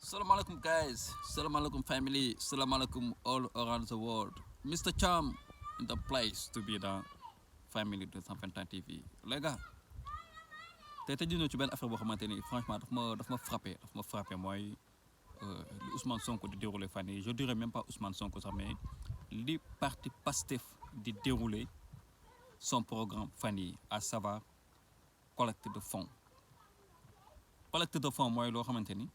Salam alaikum guys, salam alaikum family, salam alaikum all around the world. Mr. Cham in the place to be the family de 121 TV. Les gars, tey tey ñëw ci benn affaire boo xamante ni franchement daf ma frappé mooy li Ousmane Sonko di déroulé fan yi je dirais même pas Ousmane Sonko sax mais li parti pastef di déroulé son programme fan yi à savoir collecte de fonds. Collecte de fonds mooy loo xamante ni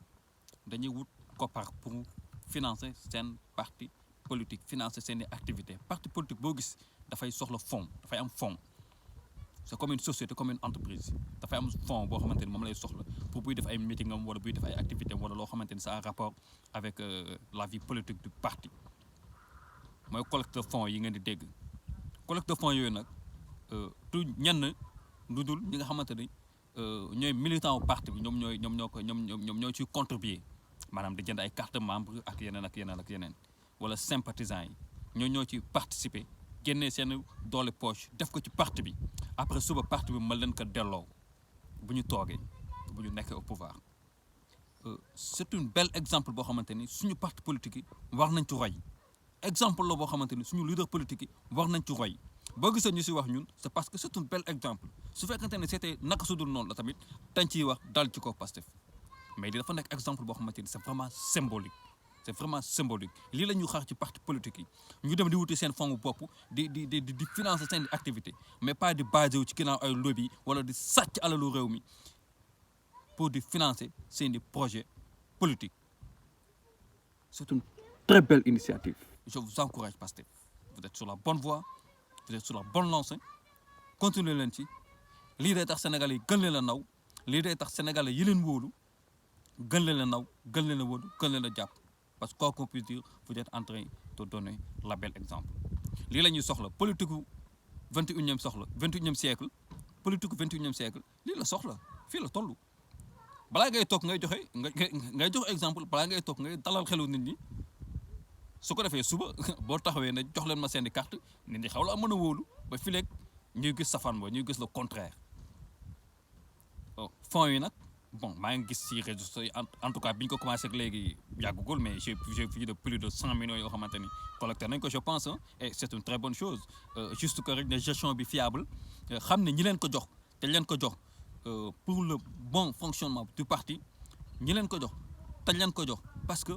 dañuy wut koppar pour financer seen parti politique financer seen activité parti politique boo gis dafay soxla fonds dafay am fonds c'est comme une société comme une entreprise dafay am fonds boo xamante ni moom lay soxla pour buy def ay meeting am wala buy def ay activité am wala loo xamante ni ça a rapport avec la vie politique du parti mooy collecte de fonds yi ngeen di dégg collecte de fonds yooyu nag du ñenn lu dul ñi nga xamante ni ñooy militant wu parti bi ñoom ñoo ciy contribuer maanaam di jënd ay carte membre ak yeneen wala sympathisants yi ñoo ciy participer génnee seen doole poche def ko ci parti bi après suba parti bi ma leen ko delloo bu ñu toogee bu ñu nekkee au pouvoir c'est un bel exemple boo xamante ni suñu parti politique yi war nañ ci roy exemple la boo xamante ni suñu leader politique yi war nañ ci roy boo gisee ñu si wax ñun c'est parce que c'est un bel exemple su fekkante ne c'était naka su dul noonu la tamit dañ ciy wax dal ci ko Pastef mais di dafa nekk exemple boo xamante ni c'est vraiment symbolique lii la ñu xaar ci parti politique yi ñu dem di wuti seen fonds bopp di financer seen activité mais pas di basé wu ci ginnaaw ay lobby wala di sàcc alalu réew mi pour di financer seen i projet politique c'est une très belle initiative je vous encourage Pastef vous êtes sur la bonne voie vous êtes sur la bonne lancée continuer leen ci lii day tax Sénégalais yi gën leen a naw lii day tax Sénégalais yi leen wóolu gën leen a naw gën leen a wóolu gën leen a jàpp parce que quoi qu'on puisse dire vous êtes en train de donner la belle exemple lii la ñuy soxla politique gu 21e siècle politique gu 21e siècle lii la soxla fii la toll balaa ngay toog ngay joxe exemple balaa ngay toog ngay dalal xelu nit ñi su ko defee suba boo taxawee ne jox leen ma seen i carte nit ñi xaw la mën a wóolu ba fileeg ñuy gis safaan ba ñuy gis le contraire fonds yi nag bon maa ngi gis ci réseaux sociaux en tout cas bi ñu ko commencé ak léegi yàggugul mais j'ai vu de plus de 100 millions yoo xamante ni collecté nañ ko je pense et c'est une très bonne chose juste que rek ne gestion bi fiable xam ne ñi leen ko jox te leen ko jox pour le bon fonctionnement du parti ñi leen ko jox te leen ko jox parce que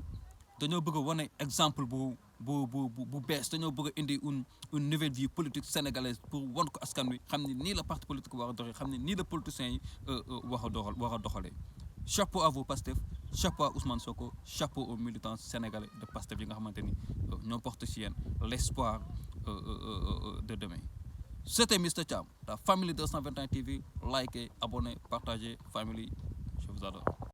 dañoo bëgg a wane exemple bu bees dañoo bëgg a indi une nouvelle vie politique sénégalaise pour wan ko askan wi xam ne nii la parti politique war a doxee xam ne nii la politiciens yi war a doxalee chapeau à vous Pastef chapeau à Ousmane Sonko chapeau aux militants sénégalais de Pastef yi nga xamante ni ñoo porte ci yéen l'espoir de demain. C'était Mr. Cham, la famille 221 TV, likez, abonnez, partagez, family, je vous adore.